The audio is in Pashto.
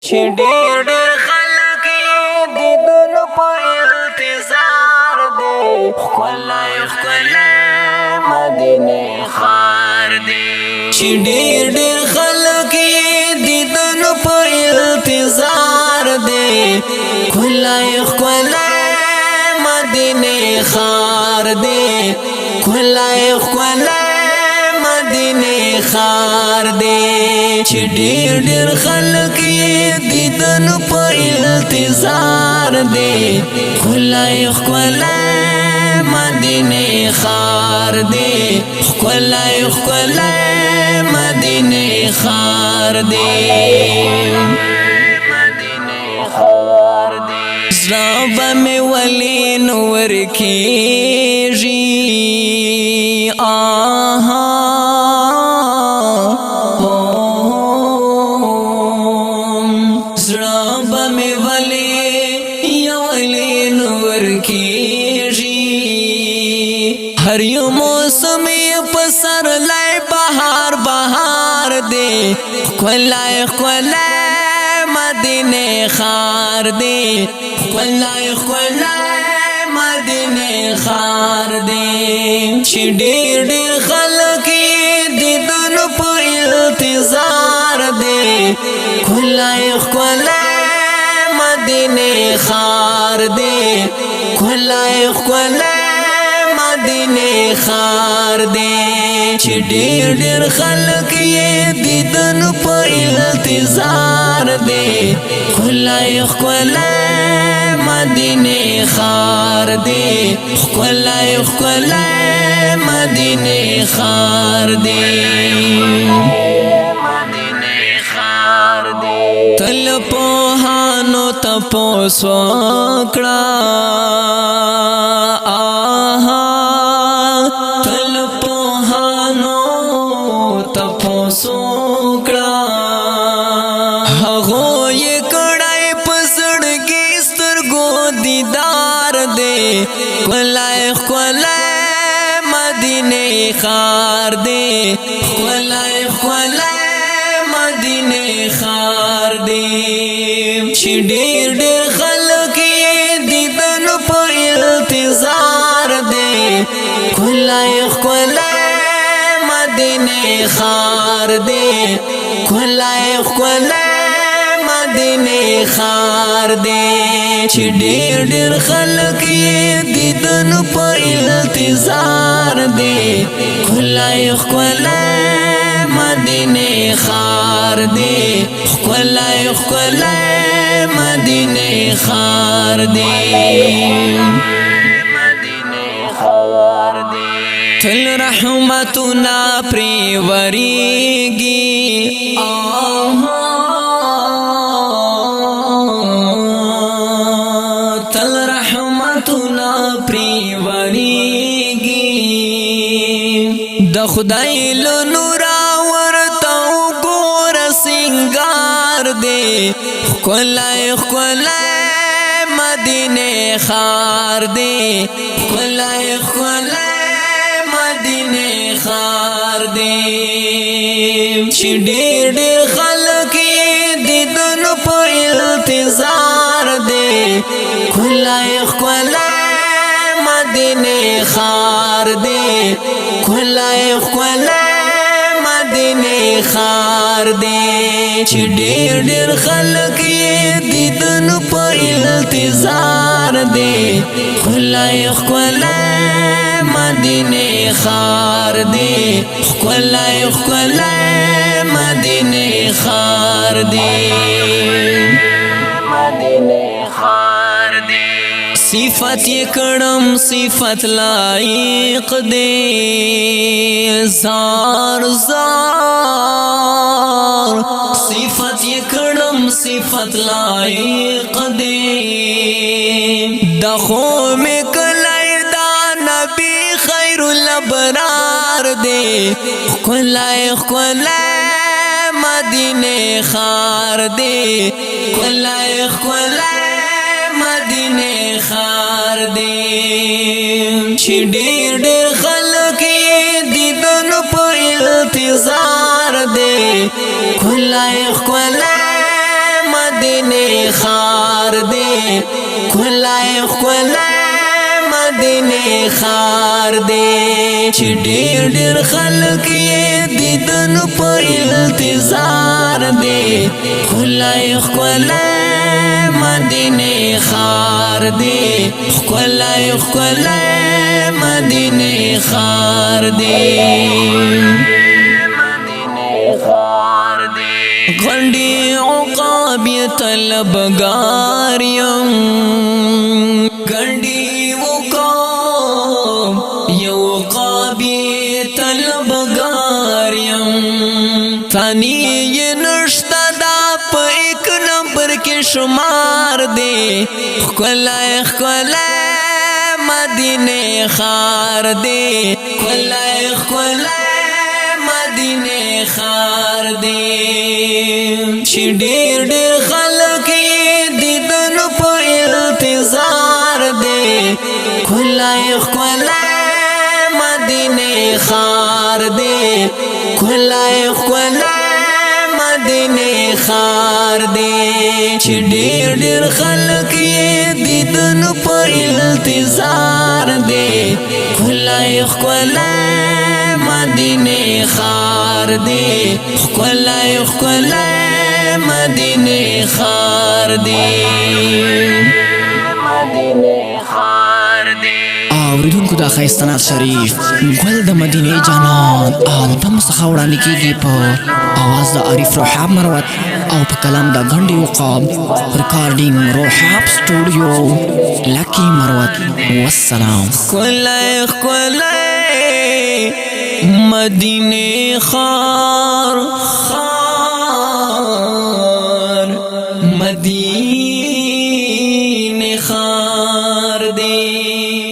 چې ډېر ډېر خلک یې دیدن په انتظار دی. ښکلی ښکلی مدینې ښار دی. چې ډېر ډېر خلک یې دیدن په انتظار دی. ښکلی ښکلی مدینې ښار دی. ښکلی ښکلی مدینې ښار دی. چې ډېر ډېر خلک یې دیدن په انتظار دی. ښکلی ښکلی مدینې ښار دی. ښکلی ښکلی مدینې ښار دی. زړه به مې ولې نور کېږي؟ آها، زړه به مې ولې یولې نور کېږي؟ هر یو موسم یې په سر لای بهار بهار دی. ښکلی ښکلی مدینې ښار دی. ښکلی ښکلی مدینې ښار دی. چې ډېر ډېر خلک یې دیدن په انتظار دی. ښکلی ښکلی مدینې ښار دی. ښکلی ښکلی مدینې ښار دی. چې ډېر ډېر خلک یې دیدن په انتظار دی. ښکلی ښکلی مدینې ښار دی. ښکلی ښکلی مدینې ښار دی. تل پوهانو تپوس وکړه. آها، تل پوهانو تپوس وکړه، هغو یې کړی په زړګي سترګو دیدار دی. ښکلی ښکلی مدینې ښار دی. ښکلی ښکلی مدینې ښار دی. چې ډېر ډېر خلک یې دیدن په انتظار دی. ښکلی ښکلی مدینې ښار دی. ښکلی ښکلی مدینې ښار دی. چې ډېر ډېر خلک یې دیدن په انتظار دی. ښکلی ښکلی مدینې ښار دی. ښکلی ښکلی مدینې ښار دی. تل رحمتونه پرې وریږي. آها، تل رحمتونه پرې وریږي. د خدای له نورا ورته وګوره سنگار دی. ښکلی ښکلی مدینې ښار دی. ښکلی ښکلی مدینې ښار دی. چې ډېر ډېر خلک یې دیدن په انتظار دی. ښکلی ښکلی مدینې ښار دی. ښکلی ښکلی مدینې ښار دی. چې ډېر ډېر خلک یې دیدن په انتظار دی. ښکلی ښکلی مدینې ښار دی. ښکلی ښکلی مدینې ښار دی. صفت یې کړم، صفت لایق دی. زار زار صفت یې کړم، صفت لایق دی. د خو مې کلی دا نبی خیر الابرار دی. ښکلی ښکلی مدینې ښار دی. ښکلی ښکلی مدینې ښار دی. چې ډېر ډېر خلک یې دیدن په انتظار دی. ښکلی ښکلی مدینې ښکلی ښکلی مدینه خار دی، چې ډیر ډیر خلک یې دیدن په انتظار دی. ښکلی ښکلی مدینه خار دی، ښکلی ښکلی مدینه خار دی. غنډي عقاب طلبګار یم، غنډي عقاب یو عقاب طلبګار یم. ثانی یې نشته دا په یک نمبر کې شمار دی. ښکلی ښکلی مدینه خار دی، ښکلی ښکلی مدینه خار دی، چې ډیر ډیر خلک یې دیدن په انتظار دی. ښکلی ښکلی مدینه خار دی، ښکلی ښکلی مدینه خار دی، چې ډیر ډیر خلک یې دیدن په انتظار دی. ښکلی ښکلی مدینه خار دی، ښکلی ښکلی مدینه خار دی، مدینه خار دی. اوریدونکو، دا ښایسته نعت شریف ګل د مدینې جانان البم څخه وړاندې کیږي، په اواز د عارف روحاب مروت او په کلام د ګنډي وقاب. ریکارډینګ روحاب سټوډیو، لکی مروت. والسلام. ښکلی ښکلی مدینه خار، خار مدینه خار دی.